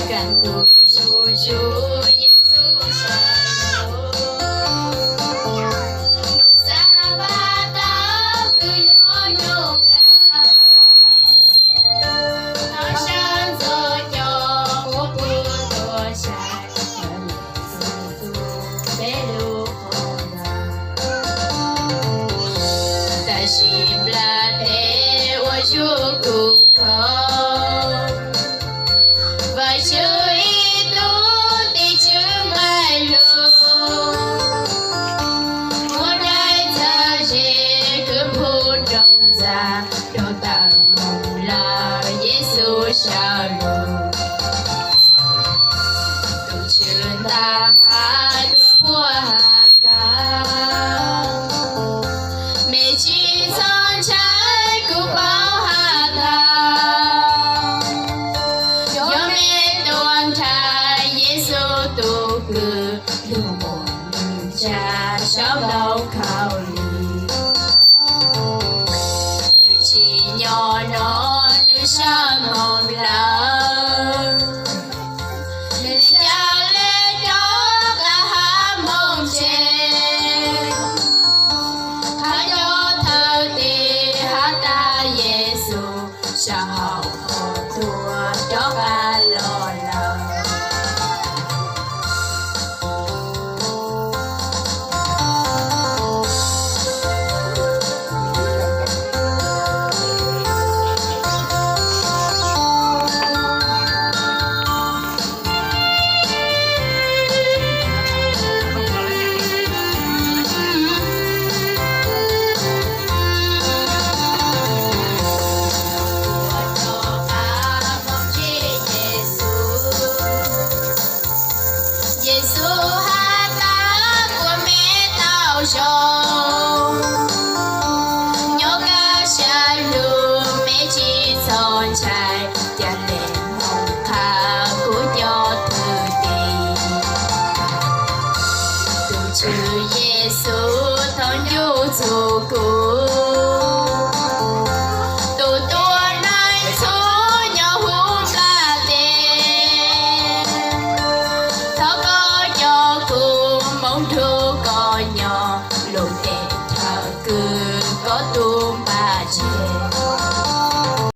Kaj ntug zuj zus Yexus sab lug, nug xav pab tau kws yuav nug kag. Thov sab ntxov cov quas puv tuag sai, Yexus txuj peb lub qhov ntxa. Tam sim nplaj teb ua zuj kub kho, Vajtswv ib tug tim tswv nqaij lug, muab dlaim txag ze kwv npug rau ntxa, rau tawm moog lawm Yexus sab lug. Tus Tswv nta has tuaj puag has tas, mej tsi txhob ntshai, kuv paub has tas, yog mej tuaj nrhav Yexus tug kws, lug muab nws tsa saum ntoo khaub lig. Nws tsim nyog no, nws sab moog lawm, nws ca le rov qab has moog tseg. Qhov cov thwj tim has tas Yexus sab hauv qhov tuag rov qab los lawm. Yexus has tas kuas mej tau zoo, nyob kab sab lug mej tsi txhob ntshai.